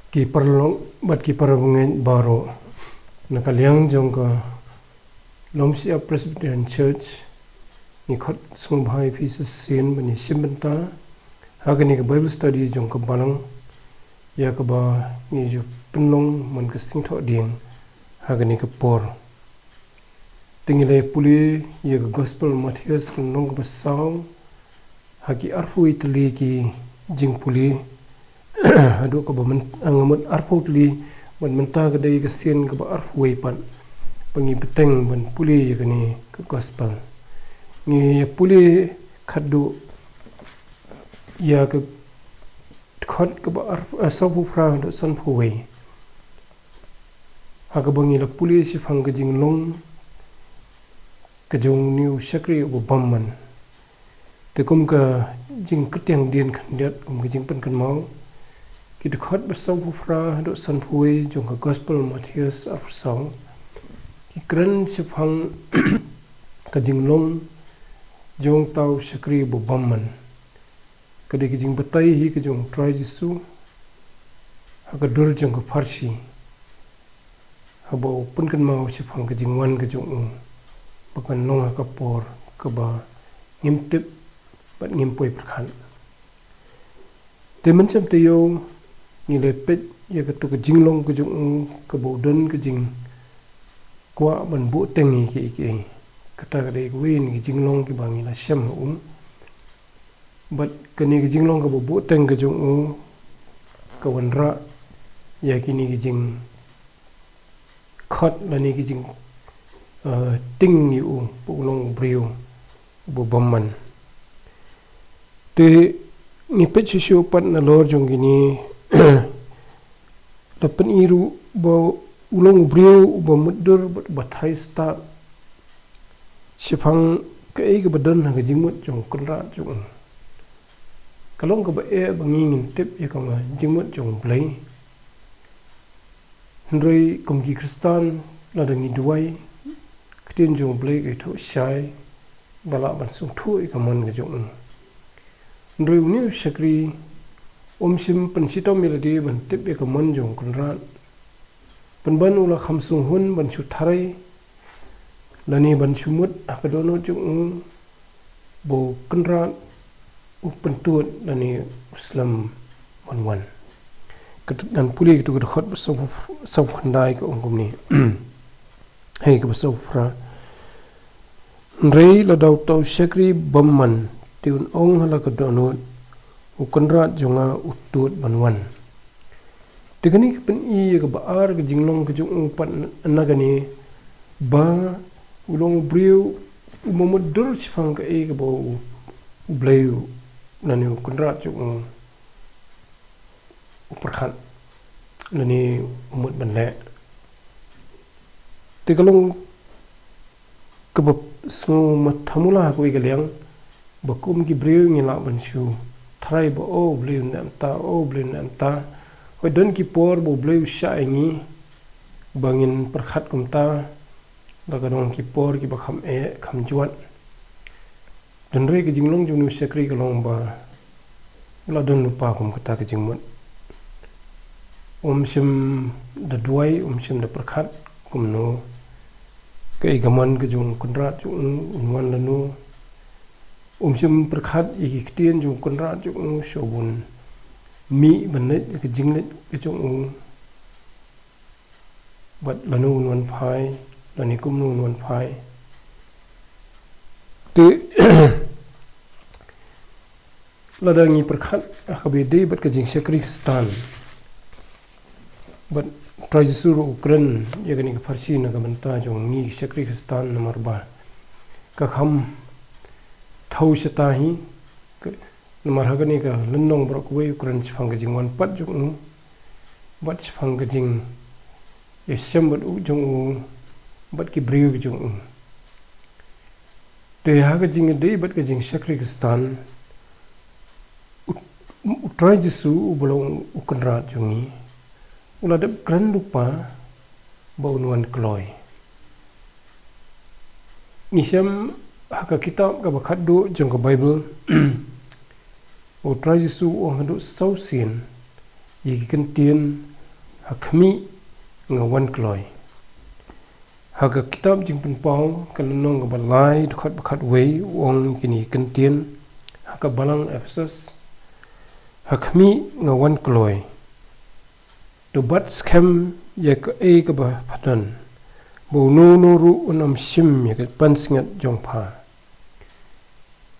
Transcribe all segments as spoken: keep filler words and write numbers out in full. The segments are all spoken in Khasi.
Ki paralok bad ki parabangeit baroh, na ka liang jong ka Longshyiap Presbyterian Church, ngi khot sngewbha ïa phi sa shisien ban ïa shim bynta ha kane ka Bible study jong ka Balang, ïa kaba ngi ju pynlong man ka Sngi Thohdieng ha kane ka por. Te ngi la pule ïa ka Gospel Mathaios ka lynnong kaba saw, ha ki arphew wei tylli ki jingpule, haduh kaba myn-, nga mut arphew tylli, bad mynta ka dei ka sien kaba arphew wei pat ba ngi bteng ban pule ïa kane ka Gospel. Ngi pule khadduh ïa ka dkhot kaba arphew, eh, sawphew phra haduh sanphew wei, ha kaba ngi la pule shaphang ka jinglong ka jong une u shakri uba bymman. Te kum ka jingkyrtiang dien khyndiat, kum ka jingpynkynmaw, ki dkhot ba sawphew phra haduh sanphew wei jong ka Gospel Mathaios arphew saw, ki kren shaphang ka jinglong jong uta u shakri uba bymman. Ka dei ka jingbatai hi ka jong u Trai Jisu ha ka dur jong ka pharshi, haba u pynkynmaw shaphang ka jingwan ka jong u, ba kan long ha ka por kaba ngim tip bad ngim poi pyrkhat. Te mynshem taïew ngi la peit ïa katu ka jinglong ka jong u, kaba u don ka jingkwah ban buhteng ïa kiei kiei. Kata ka dei kawei na ki jinglong kiba ngi la shem ha u. Bad kane ka jinglong kaba buhteng ka jong u ka wanrah ïa kine ki jingkhot lane ki jing, eh, tieng ïa u ba u long u briew uba bymman. Te ngi peit shuh shuh pat nalor jong kine, la pyni ruh ba u long u briew uba mutdur bad uba tharai stad shaphang kaei kaba don ha ka jingmut jong u kynrad jong u. Ka long kaba eh ba ngi ngin tip ïa ka jingmut jong u Blei. Hynrei kum ki Khristan, lada ngi duwai, ka ktien jong u Blei ka ïathuh shai ba lah ban sngewthuh ïa ka mon ka jong u. Hynrei une u shakri um shym pynshitom ïa lade ban tip ïa ka mon jong u kynrad. Pynban u la kham sngewhun ban shu tharai lane ban shu mut ha ka dohnud jong u ba u kynrad u pyntud lane u slem ban wan. Kat-, ngan pule katu ka dkhot ba sawphew, sawphew khyndai, ka ong kumne. Hei, kaba sawphew phra. Hynrei lada uta u shakri bymman, te un ong ha la ka dohnud, u kynrad jong nga u tud ban wan. Te kane ka pyni ïa kaba ar ka jinglong ka jong u pat na, na kane, ba u long u briew uba mutdur shaphang kaei kaba u, u Blei u, lane u kynrad jong u, u pyrkhat lane u mut ban leh. Te ka long kaba sngewmathamula ha kawei ka liang, ba kum ki briew ngi lah ban shu tharai ba, o, u Blei un leh mynta, o, u Blei un leh mynta. Hooid, don ki por ba u Blei u shah ïa ngi ba ngin pyrkhat kumta, la ka don ki por kiba kham eh, kham jwat. Hynrei ka jinglong jong une u shakri ka long ba u la don lypa kum kata ka jingmut. Um shym da duwai, um shym da pyrkhat kumno, kaei ka mon ka jong u kynrad jong u, un wan lano. Um shym pyrkhat ïa ki ktien jong u kynrad jong u, shuh ban mih ban leit ïa ka jingleit ka jong u. Bad lano un wan phai, lane kumno un wan phai. Te lada ngi pyrkhat ha kaba ïadei bad ka jingshakri Khristan, bad Trai Jisu ruh u kren ïa kane ka pharshi na ka bynta jong ngi ki shakri Khristan, namar ba ka kham thaw shata hi, ka, namar ha kane ka lynnong baroh kawei u kren shaphang ka jingwan pat jong u, bad shaphang ka jingïashem bad u jong u, bad ki briew ki jong u. Te ha ka jingïadei bad ka jingshakri Khristan, u, u Trai Jisu uba long u kynrad jong ngi, u la dep kren lypa ba un wan kloi. Ngi shem ha ka kitab kaba khatduh jong ka Baibl, u Trai Jisu u ong haduh saw sien ïa ki kyntien Ha khmih nga wan kloi. Ha ka kitab Jingpynpaw ka lynnong kaba lai dkhot ba khatwei u ong kine ki kyntien ha ka balang Ephesus. Ha khmih nga wan kloi. To bat skhem ïa kaei kaba pha don. Ba uno uno ruh un ym shim ïa ka pansngiat jong pha.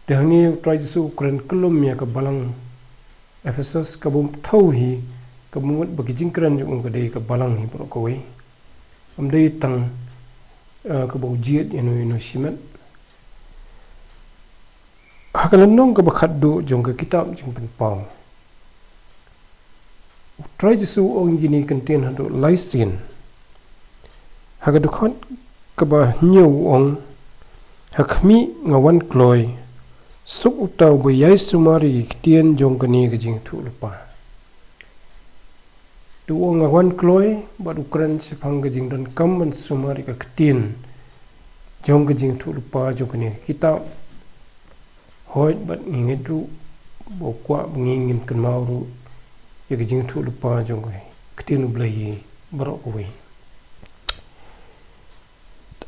Te hangne u Trai Jisu u kren kyllum ïa ka balang Ephesus kaba um thaw hi, kaba mut ba ki jingkren jong u ka dei ka balang hi baroh kawei. Ym dei tang, eh, kaba u jied ïano ïano shimet. Ha ka lynnong kaba khatduh jong ka kitab Jingpynpaw, u Trai Jisu u ong kine ki kyntien haduh lai sien. Ha ka dkhot kaba hynñiew u ong, ha khmih nga wan kloi, suk uta uba ïai sumar ïa ki ktien jong kane ka jingïathuhlypa. To u ong nga wan kloi, bad u kren shaphang ka jingdonkam ban sumar ïa ka ktien jong ka jingïathuhlypa jong kane ka kitab. Hooid bad ngi ngeit ruh ba u kwah ba ngi ngin kynmaw ruh ïa ka jingïathuhlypa jong ka ktien U Blei hi baroh kawei.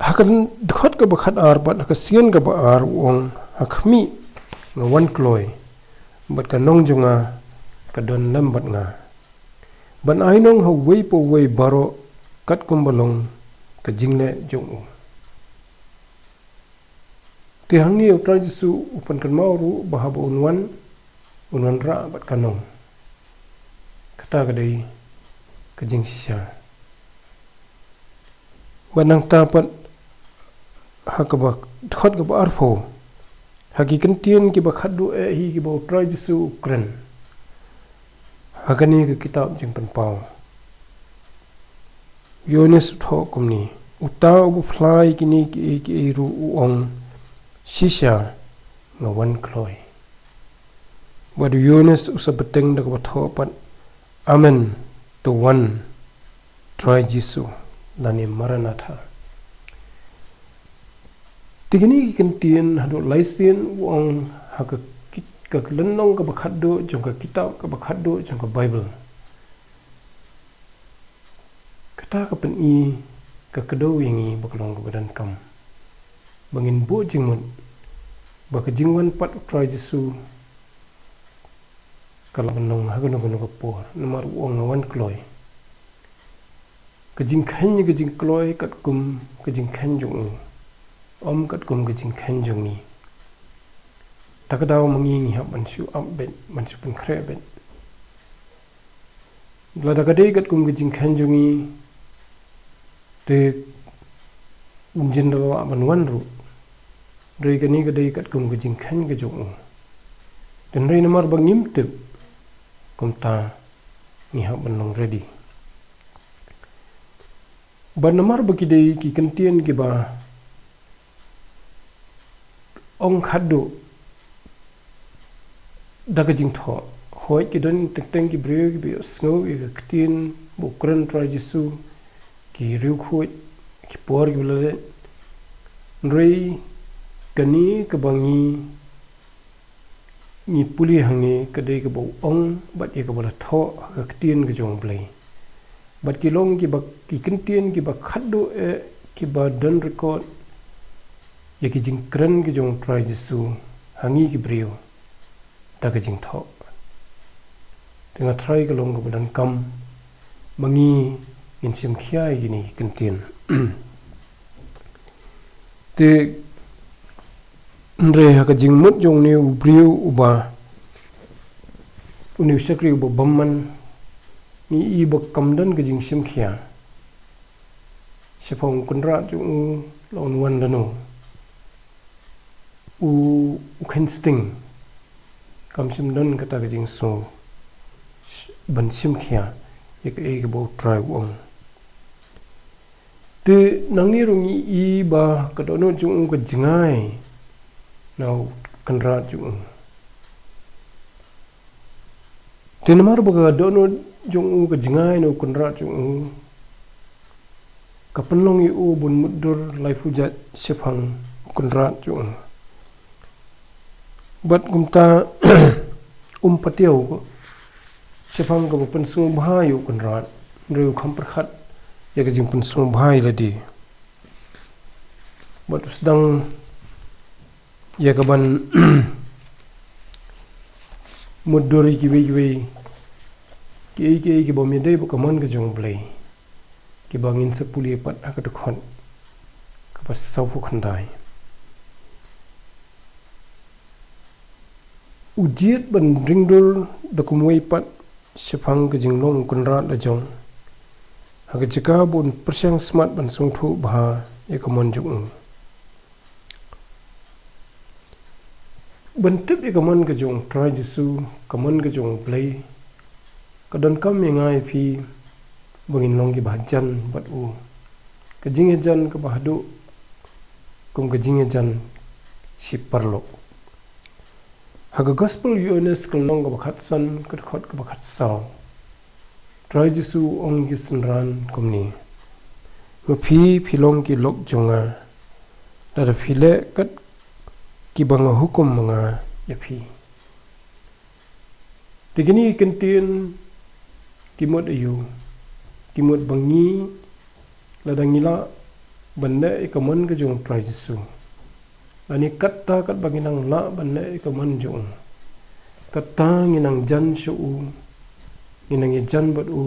Ha ka dkhot kaba khatar bad ha ka sien kaba ar u ong, ha khmih nga wan kloi, bad ka nong jong nga ka don lem bad nga, ban ai nong ha uwei pa uwei baroh katkum ba long ka jingleh jong u. Te hangne u Trai Jisu u pynkynmaw ruh ba haba un wan, un wanrah bad ka nong. Kata ka dei ka jingshisha. Bad nangta pat ha kaba dkhot kaba arphew, ha ki kyntien kiba khatduh eh hi kiba u Trai Jisu u kren ha kane ka kitab Jingpynpaw, u Ïoannis u thoh kumne, uta uba phla ïa kine kiei kiei ruh u ong, shisha nga wan kloi. Bad u Ïoannis u sa bteng da kaba thoh pat, amen, to wan Trai Jisu, lane Maranatha. Te kine ki kyntien haduh lai sien u ong ha ka ki-, ka lynnong kaba khatduh jong ka kitab kaba khatduh jong ka Baibl. Kata ka pyni ka kdew ïa ngi ba ka long kaba donkam ba ngin buh jingmut ba ka jingwan pat u Trai Jisu ka lah ban long ha kano kano ka por, namar u ong nga wan kloi. Ka jingkheiñ ka jingkloi katkum ka jingkheiñ jong u, ym katkum ka jingkheiñ jong ngi. Ta ka daw ma ngi ngi hap ban shu ap beit, ban shu pynkhreh beit. Lada ka dei katkum ka jingkheiñ jong ngi, te un jin da lah ban wan ruh. Hynrei kane ka dei katkum ka jingkheiñ ka jong u. Te hynrei namar ba ngim tip, kumta ngi hap ban long ready. Bad namar ba ki dei ki kyntien kiba ong khatduh da ka jingthoh. Hooid ki don teng teng ki briew kiba ïohsngew ïa ka ktien ba u kren Trai Jisu, ki riewkhuid, ki por kiba la leit. Hynrei kane kaba ngi ngi pule hangne ka dei kaba u ong bad ïa kaba la thoh ha ka ktien ka jong U Blei. Bad ki long kiba, ki kyntien kiba khatduh eh kiba don record ïa ki jingkren ki jong u Trai Jisu ha ngi ki briew da ka jingthoh. Te nga tharai ka long kaba donkam ba ngi ngin shim khia ïa kine ki kyntien. Te hynrei ha ka jingmut jong une u briew uba, une u shakri uba bymman, ngi i ba kam don ka jingshim khia shaphang u kynrad jong u, la un wan lano. U, u kheiñ sting. Kam shym don kata ka jingsngew sh-, ban shim khia ïa kaei kaba u Trai u ong. Te nangne ruh ngi i ba ka dohnud jong u ka jngai na u kynrad jong u. Te namar ba ka dohnud jong u ka jngai na u kynrad jong u, ka pynlong ïa u ban mutdur laiphew jait shaphang u kynrad jong u. Bad kumta um patiaw shaphang kaba pynsngewbha ïa u kynrad. Hynrei u kham pyrkhat ïa ka jingpynsngewbha ïa lade. Bad u sdang ïa ka ban mutdur ïa kiwei kiwei, kiei kiei kiba ym ïadei bad ka mon ka jong U Blei, kiba ngin sa pule pat ha ka dkhot kaba sawphew khyndai. U jied ban ringdur da kumwei pat shaphang ka jinglong u kynrad la jong, ha ka jaka ba un pyrshang smat ban sngewthuh bha ïa ka mon jong u. Ban tip ïa ka mon ka jong U Trai Jisu, ka mon ka jong U Blei, ka donkam ïa nga ïa phi ba ngin long kiba hajan bad u, ka jingïajan kaba haduh kum ka jingïajan shi paralok. Ha ka Gospel u Ïoannis ka lynnong kaba khatsan, ka dkhot kaba khatsaw, U Trai Jisu u ong ïa ki synran kumne: Ma phi, phi long ki lok jong nga, lada phi leh kat kiba nga hukum ma nga ïa phi. Te kine ki kyntien ki mut aïu? Ki mut ba ngi, lada ngi lah ban leh ïa ka mon ka jong U Trai Jisu, lane katta katba ngi nang lah ban leh ïa ka mon jong u, katta ngi nang jan sha u, ngi nang ïajan bad u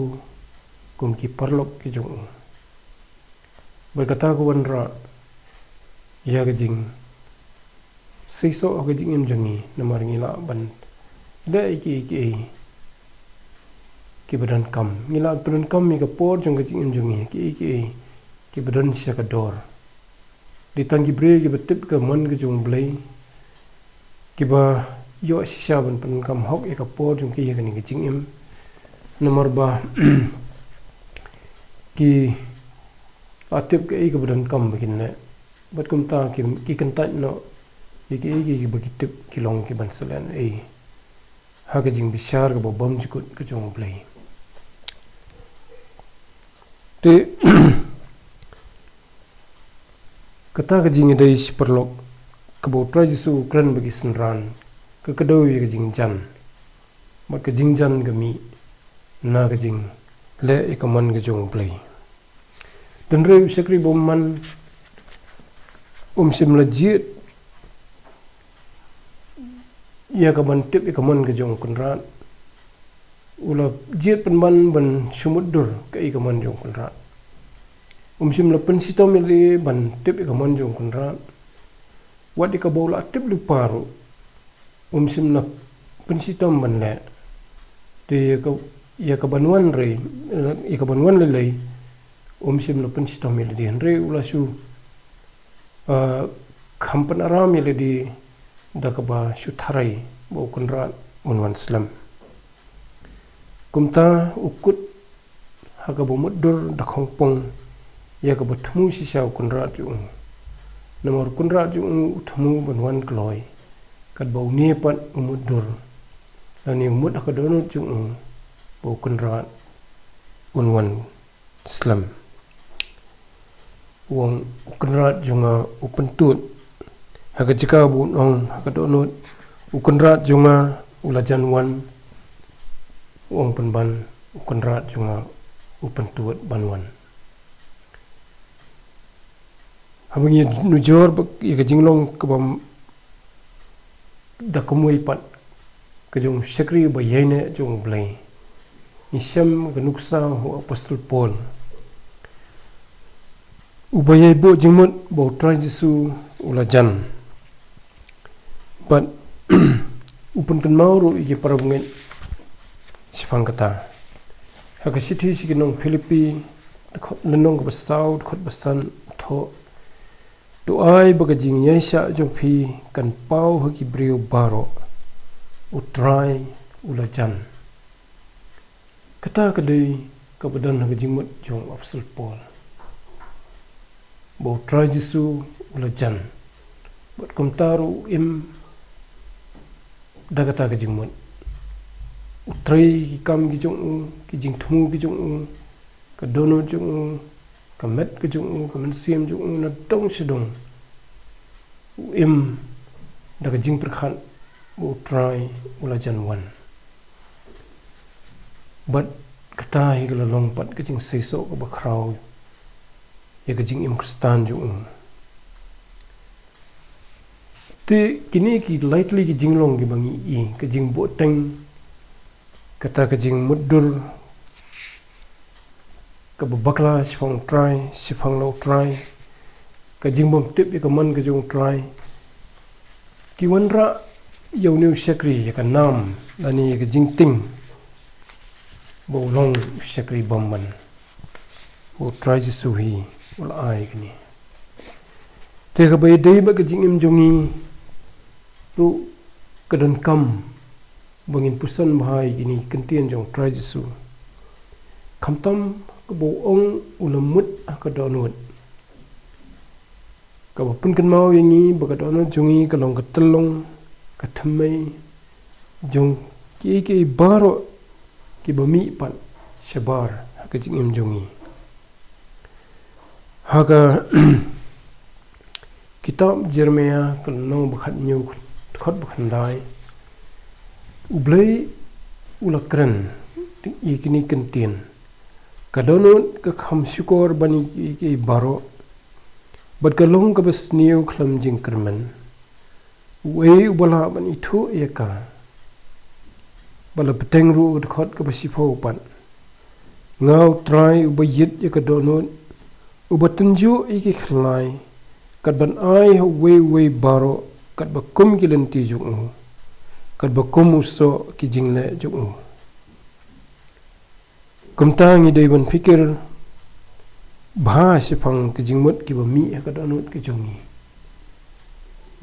kum ki paralok ki jong u. Bad kata ka wanrah ïa ka jingseisoh ha ka jingim jong ngi, namar ngi lah ban leh ïa kiei kiei kiba donkam, ngi lah ban pyndonkam ïa ka por jong ka jingim jong ngi ha kiei kiei kiba don sha ka dor. Dei tang ki briew kiba tip ka mon ka jong U Blei, kiba ïoh shisha ban pyndonkam hok ïa ka por jong ki ha kane ka jingim. Namar ba ki la tip kaei kaba donkam ba kin leh, bad kumta ki, ki kyntait noh ïa kiei kiei kiba ki tip ki long ki ban sa leh ei ha ka jingbishar kaba bymjukut ka jong U Blei. Te kata ka jingïadei shi paralok kaba U Trai Jisu u kren bad ki synran, ka kdew ïa ka jingjan, bad ka jingjan ka mih na ka jingleh ïa ka mon ka jong U Blei. Hynrei u shakri bymman um shym la jied ïa ka ban tip ïa ka mon ka jong u kynrad. U la jied pynban ban shu mutdur kaei ka mon jong u kynrad. Um shym la pynshitom ïa lade ban tip ïa ka mon jong u kynrad. Wat ïa kaba u la tip lypa ruh um shym la pynshitom ban leh. Te ïa ka, ïa ka ban wan re, ïa ka ban wan lei lei um shym la pynshitom ïa lade, hynrei u la shu, ah, kham pynaram ïa lade da kaba shu tharai ba u kynrad un wan slem. Kumta u kut ha kaba mutdur da khongpong ïa kaba thmu shisha u kynrad jong u. Namar u kynrad jong u u thmu ban wan kloi, katba une pat u mutdur, lane u mut ha ka dohnud jong u ba u kynrad un wan slem. U ong, u kynrad jong nga u pyntud. Ha ka jaka ba un ong ha ka dohnud, u kynrad jong nga u la jan wan, u ong pynban, u kynrad jong nga u pyntud ban wan. Haba ngi nujor bad ïa ka jinglong kaba da kumwei pat ka jong u shakri ba ïaineh jong U Blei, ngi shem ka nuksa u apostol Paul, uba ïai buh jingmut ba U Trai Jisu u la jan. Bad u pynkynmaw ruh ïa ki para bangeit shaphang kata. Ha ka shithi sha ki nong Philippi, lynnong kaba saw, dkhot ba san, u thoh: To ai ba ka jingïaishah jong phi kan paw ha ki briew baroh. U Trai u la jan. Kata ka dei kaba don ha ka jingmut jong u apostol Paul, ba U Trai Jisu u la jan. Bad kumta ruh u im da kata ka jingmut. U trei ki kam ki jong u, ki jingthmu ki jong u, ka dohnud jong u, ka met ka jong u, ka mynsiem jong u, na dong sha dong. U im da ka jingpyrkhat ba U Trai u la jan wan. Bad Kata hi ka la long pat ka jingseisoh kaba khraw ïa ka jingim Khristan jong u. Te kine ki lai tylli ki jinglong kiba ngi i, ka jingbuhteng, kata ka jingmutdur kaba bakla shaphang U Trai, shaphang la U Trai, ka jingbymtip ïa ka mon ka jong U Trai, ki wanrah ïa une u shakri ïa ka nam lane ïa ka jingtieng ba u long u shakri bymman. U Trai Jisu hi u la ai kane. Te kaba ïadei bad ka jingim jong ngi ruh, ka donkam ba ngin puson bha ïa kine ki kyntien jong U Trai Jisu. Khamtam kaba u ong u la mut ha ka dohnud, kaba pynkynmaw ïa ngi ba ka dohnud jong ngi ka long ka tyllong, ka thymmei jong kiei kiei baroh kiba mih pat shabar ha ka jingim jong ngi. Ha ka kitab Jeremiah ka lynnong ba khathynñiew, dkhot ba khyndai, U Blei u la kren ïa kine ki kyntien: Ka dohnud ka kham shukor ban ïa kiei kiei baroh, bad ka long kaba sniew khlem jingkyrmen. Uei uba lah ban ithuh ïa ka? Ba la bteng ruh ka dkhot kaba shiphew pat: Nga U Trai uba ïit ïa ka dohnud, uba tynjuh ïa ki khyllai, kat ban ai ha uwei uwei baroh katba kum ki lynti jong u, katba kum u soh ki jingleh jong u. Kumta ngi dei ban pyrkhat bha shaphang ki jingmut kiba mih ha ka dohnud ka jong ngi,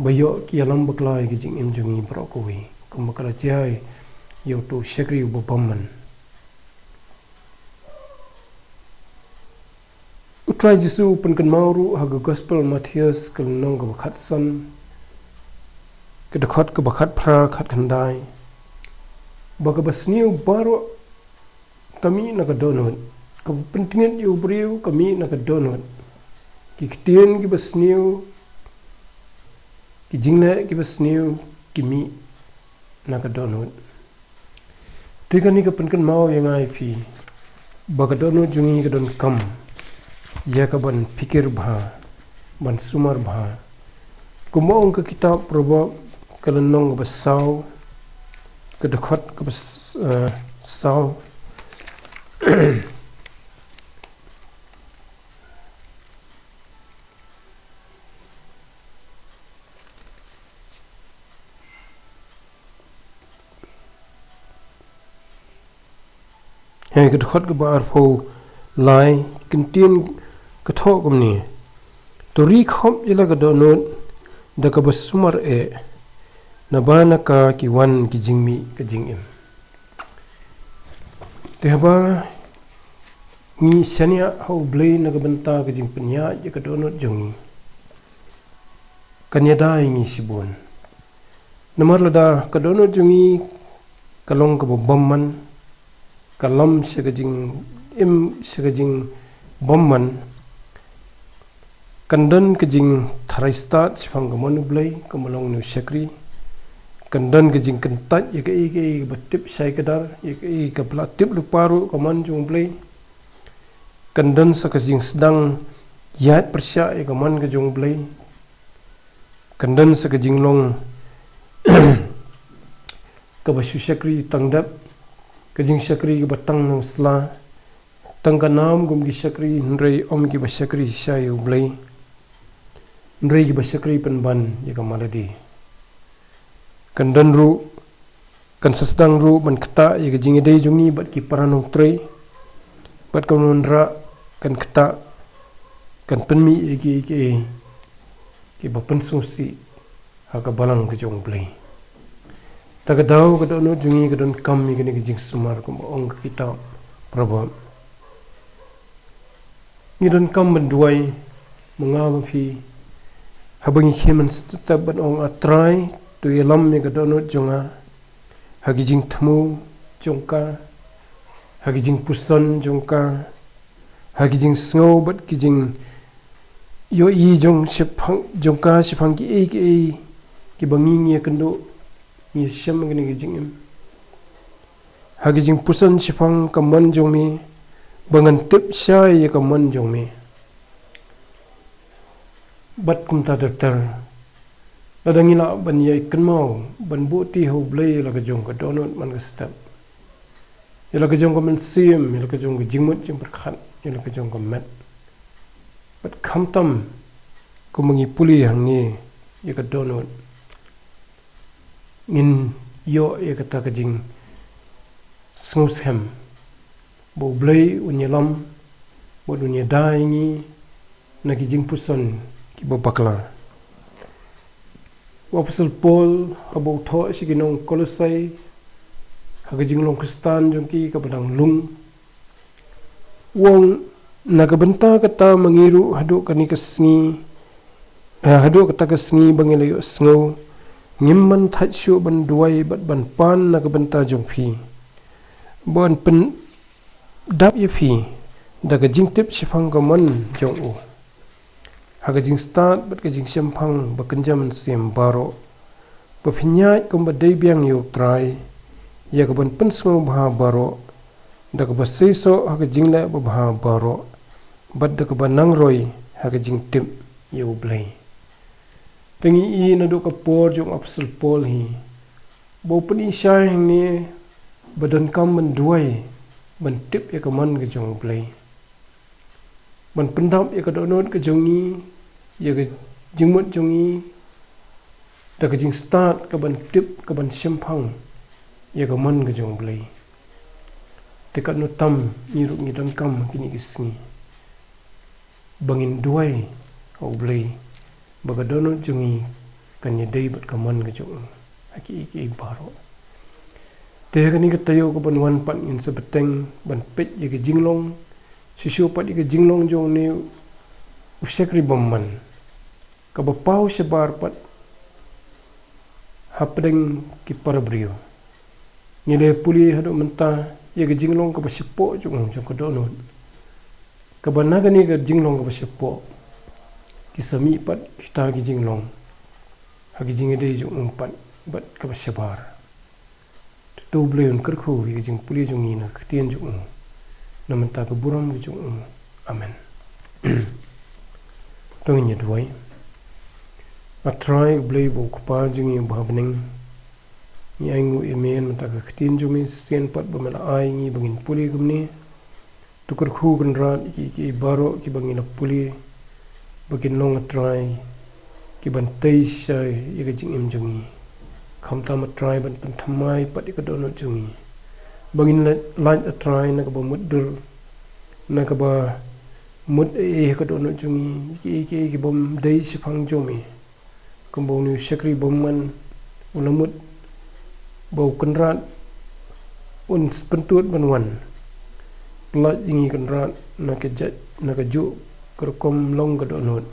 ba ïoh ki ïalam bakla ïa ka jingim jong ngi baroh kawei, kumba ka la jia ïa uto u shakri uba bymman. U Trai Jisu u pynkynmaw ruh ha ka Gospel Mathaios ka lynnong kaba khatsan, ka dkhot kaba khatphra, khatkhyndai, ba kaba sniew baroh ka mih na ka dohnud, kaba pyntngit ïa u briew ka mih na ka dohnud. Ki ktien kiba sniew, ki jingleh kiba sniew ki mih na ka dohnud. Te kane ka pynkynmaw ïa nga ïa phi ba ka dohnud jong ngi ka donkam ïa ka ban pyrkhat bha, ban sumar bha. Kumba ong ka kitab Proverb ka lynnong kaba saw, ka dkhot kaba s-, eh, saw. Hei, ka dkhot kaba arphew lai, kyntien ka thoh kumne: To ri khop ïa la ka dohnud da kaba sumar eh, naba na ka ki wan ki jingmih ka jingim. Te haba ngi shaniah ha U Blei na ka bynta ka jingpynïaid ïa ka dohnud jong ngi, kan ïada ïa ngi shibun. Namar lada ka dohnud jong ngi ka long kaba bymman, ka lam sha ka jingim, sha ka jingbymman, kan don ka jingtharai stad shaphang ka mon U Blei, ka mon u shakri. Kan don ka jingkyntait ïa kaei kaei kaba tip shai kdar, ïa kaei kaba la tip lypa ruh ka mon jong U Blei. Kan don sa ka jingsdang ïaid pyrshah ïa ka mon ka jong U Blei. Kan don sa ka jinglong kaba shu shakri tang dep, ka jingshakri kaba tang nongsla, tang ka nam kum ki shakri, hynrei ym kiba shakri shisha ïa U Blei, hynrei kiba shakri pynban ïa ka ma lade. Kan don ruh, kan sa sdang ruh ban ktah ïa ka jingïadei jong ngi bad ki para nongtrei, bad kan wanrah, kan ktah, kan pynmih ïa ki, ki, kiba pynsngewsih ha ka balang ka jong U Blei. Ta ka daw ka dohnud jong ngi ka donkam ïa kane ka jingsumar, kumba ong ka kitab Proverb. Ngi donkam ban duwai, ma nga ma phi, haba ngi kynmaw step ban ong: A Trai, to ïalam ïa ka dohnud jong nga ha ki jingthmu jong ka, ha ki jingpuson jong ka, ha ki jingsngew bad ki jingïohi jong shaphang, jong ka shaphang kiei kiei kiba ngi, ngi ïakynduh, ngi ïashem ha kane ka jingim. ha ka jingpuson shaphang ka mon jong me, ba ngan tip shai ïa ka mon jong me. Bad kumta ter ter, lada ngi lah ban ïai kynmaw ban buh ti ha U Blei ïa la ka jong ka dohnud man ka step, ïa la ka jong ka mynsiem, ïa la ka jong ka jingmut jingpyrkhat, ïa la ka jong ka met, bad khamtam kumba ngi pule hangne ïa ka dohnud, ngin ïoh ïa kata ka jingsngewskhem ba U Blei un ïalam bad un ïada ïa ngi na ki jingpuson kiba bakla. U Apostol Paul, haba u thoh sha ki nong Kolosai ha ka jinglong Khristan jong ki kaba dang lung, u ong, na ka bynta kata ma ngi ruh haduh kane ka sngi, eh, haduh kata ka sngi ba ngi la ïohsngew, ngim man thait shuh ban duwai bad ban pan na ka bynta jong phi, ban pyndap ïa phi da ka jingtip shaphang ka mon jong u, ha ka jingstad bad ka jingshemphang ba kynja mynsiem baroh, ba phin ïaid kumba dei biang ïa U Trai, ïa kaban pynsngewbha baroh, da kaba seisoh ha ka jingleh babha baroh, bad da kaba nang roi ha ka jingtip ïa U Blei. Te ngi i naduh ka por jong u Apostol Paul hi, ba u pyni shai hangne ba donkam ban duwai ban tip ïa ka mon ka jong U Blei, ban pyndap ïa ka dohnud ka jong ngi, ïa ka jingmut jong ngi, da ka jingstad kaban tip, kaban shemphang ïa ka mon ka jong U Blei. Te katno tam ngi ruh ngi donkam ha kine ki sngi ba ngin duwai ha U Blei ba ka dohnud jong ngi kan ïadei bad ka mon ka jong u ha kiei kiei baroh. Te ha kane ka taïew kaban wan pat ngin sa bteng ban peit ïa ka jinglong, shisha pat ïa ka jinglong jong une u shakri bymman, kaba paw shabar pat hapdeng ki para briew. Ngi la pule haduh mynta ïa ka jinglong kaba shapoh jong u, jong ka dohnud, kaba na kane ka jinglong kaba shapoh ki sa mih pat kita ki jinglong ha ki jingïadei jong u pat bad kaba shabar. Te to U Blei un kyrkhu ïa ka jingpule jong ngi na ka ktien jong u, na bynta ka burom ka jong u. Amen. To ngin ïa duwai. A Trai U Blei uba u Kpa jong ngi uba ha bneng, ngi ainguh ïa me na bynta ka ktien jong me shisien pat ba me la ai ngi ba ngin pule kumne. To kyrkhu Kynrad ïa kiei kiei baroh kiba ngi la pule, ba kin long, A Trai, kiban tei shai ïa ka jingim jong ngi. Khamtam, A Trai, ban pynthymmai pat ïa ka dohnud jong ngi, ba ngin lait, lait, A Trai, na kaba mutdur, na kaba mut ei ei ha ka dohnud jong ngi, ïa kiei kiei kibym dei shaphang jong me. Kumba une u shakri bymman u la mut ba u Kynrad un pyntut ban wan. Pyllait ïa ngi Kynrad na ka jait, na kajuh ka rukom long ka dohnud.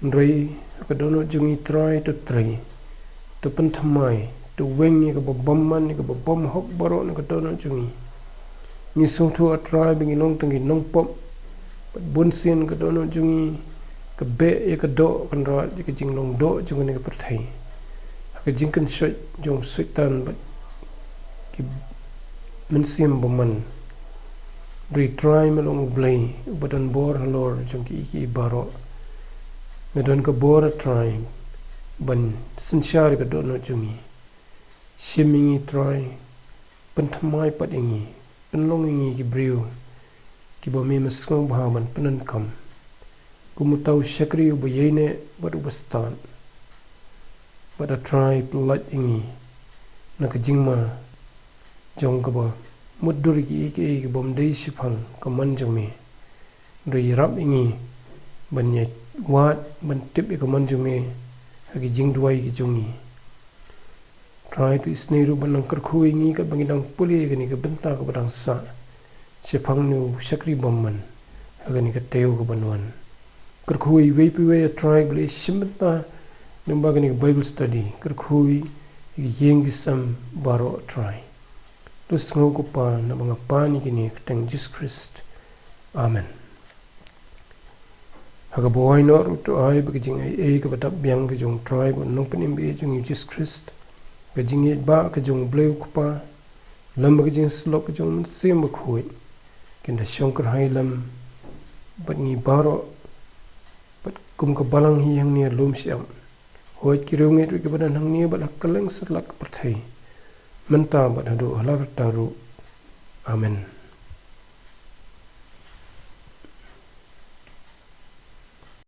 Hynrei ha ka dohnud jong ngi, Trai, to trei, to pynthymmai, to weng ïa kaba bymman, ïa kaba bymhok baroh na ka dohnud jong ngi. Ngi sngewthuh, A Trai, ba ngi long tang ki nongpop, bad bunsien ka dohnud jong ngi ka beh ïa ka doh, Kynrad, ïa ka jinglong doh jong kane ka pyrthei, ha ka jingkynshoit jong u Soitan bad ki mynsiem bymman. Hynrei Trai, me long U Blei uba don bor halor jong kiei kiei baroh. Me don ka bor, A Trai, ban synshar ïa ka dohnud jong ngi. Shim ïa ngi, Trai, pynthymmai pat ïa ngi, pynlong ïa ngi ki briew kiba me me sngewbha ban pyndonkam, kum uta u shakri uba ïaineh bad uba stad. Bad, A Trai, pyllait ïa ngi na ka jingma jong kaba mutdur ïa kiei kiei kibym dei shaphang ka mon jong me. Hynrei ïarap ïa ngi ban ïa wad, ban tip ïa ka mon jong me ha ki jingduwai ki jong ngi. Trai, to isynei ruh ban nang kyrkhu ïa ngi katba ngi dang pule ïa kane ka bynta kaba dang sah shaphang une u shakri bymman ha kane ka taïew kaban wan. Kyrkhu ïa iwei pa iwei, A Trai, ba la shim bynta lyngba kane ka Bible study. Kyrkhu ïa ki ïing ki sem baroh, A Trai. To sngew, ko Pa, naba nga pan ïa kine ha ka kyrteng Jisu Khrist. Amen. Ha kaba wai noh ruh, to ai ba ka jingaiei kaba dap biang ka jong U Trai bad U Nongpynim ba ïeit jong ngi U Jisu Khrist, ka jingïeit ba ka jong U Blei U Kpa, lem bad ka jingsyllok ka jong u Mynsiem Bakhuid, kin da shong kyrhai lem bad ngi baroh, bad kum ka balang hi hangne lum shyiap. Hooid, ki riewngeit ruh kiba don hangne bad ha kylleng satlak ka pyrthei, mynta bad haduh hala karta ruh. Amen.